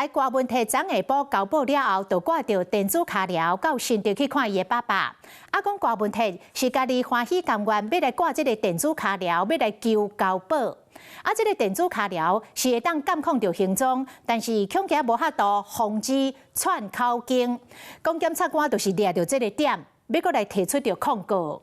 來郭文鐵昨下晡交保了後，就掛著電子跤鐐到新竹去看伊的爸爸。啊，講郭文鐵是家己歡喜甘願欲來掛這个電子跤鐐，欲來求交保。啊，這个電子跤鐐是會當監控著行蹤，但是恐驚無法度防止竄口供。講檢察官就是掠著這个點，欲閣來提出著控告。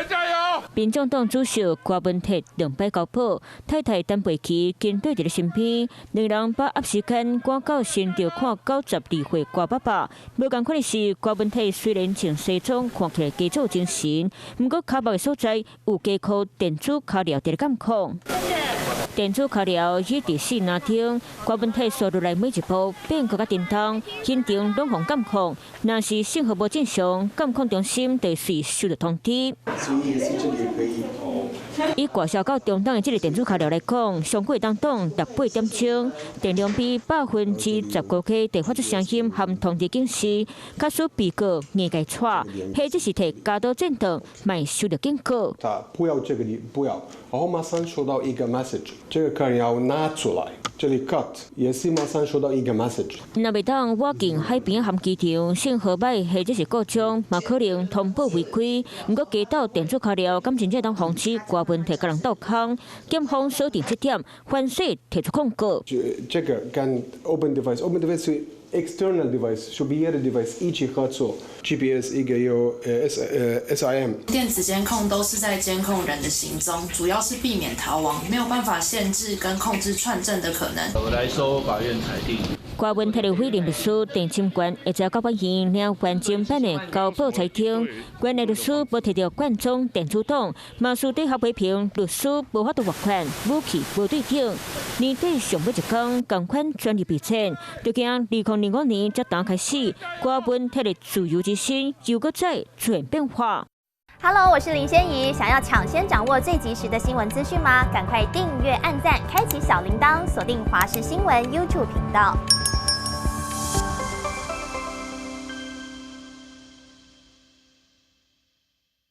加油！民眾黨主席郭文鐵兩擺交保，太太陳佩琪跟綴佇咧身邊，兩人把握時間趕到新竹看92歲郭爸爸。無仝款的是，郭文鐵雖然穿西裝，看起來家做精神，毋過跤目的所在有加箍電子跤鐐佇咧監控。電子跤鐐一直四領燈，郭文鐵紲落來每一步變閣較叮當，行程攏予監控。若是信號無正常，監控中心就隨收到通知。以掛銷到中檔的這个電子跤鐐來講，上久會當擋6、8點鐘，電量比15%就發出聲音和通知警示，假使被告硬共掣，或者是提鉸刀剪斷，嘛會收到警告。他不要這個，你不要，然後馬上收到一個 message，這個客人要拿出來，這裡 cut 也是馬上收到一個 message。若袂當倚近海邊和機場，信號䆀或者是故障，嘛可能通報違規。毋過街道電子跤鐐，敢真正當防止郭文鐵共人鬥空？檢方鎖定這點，反勢提出控告。這個跟 open device，open device 是 external device，是別的 device 一起合作。GPS 一個有 SIM。電子監控都是在監控人的行蹤，主要是避免逃亡，沒有辦法限制跟控制串證的可能。我來收法院裁定。郭文鐵的委任律師鄭清權會在高法院領完整版的交保裁定，原來律師無提著罐裝電子檔，嘛私底下批評律師無法度罰款，武器無對等。年底上尾一工，仝款專利備戰，就驚2025年才當開始，郭文鐵的自由之身又閣再出現變化。 Hello，我是林仙怡，想要搶先掌握最及時的新聞資訊嗎？趕快訂閱、按讚、開啟小鈴鐺，鎖定華視新聞 YouTube 頻道。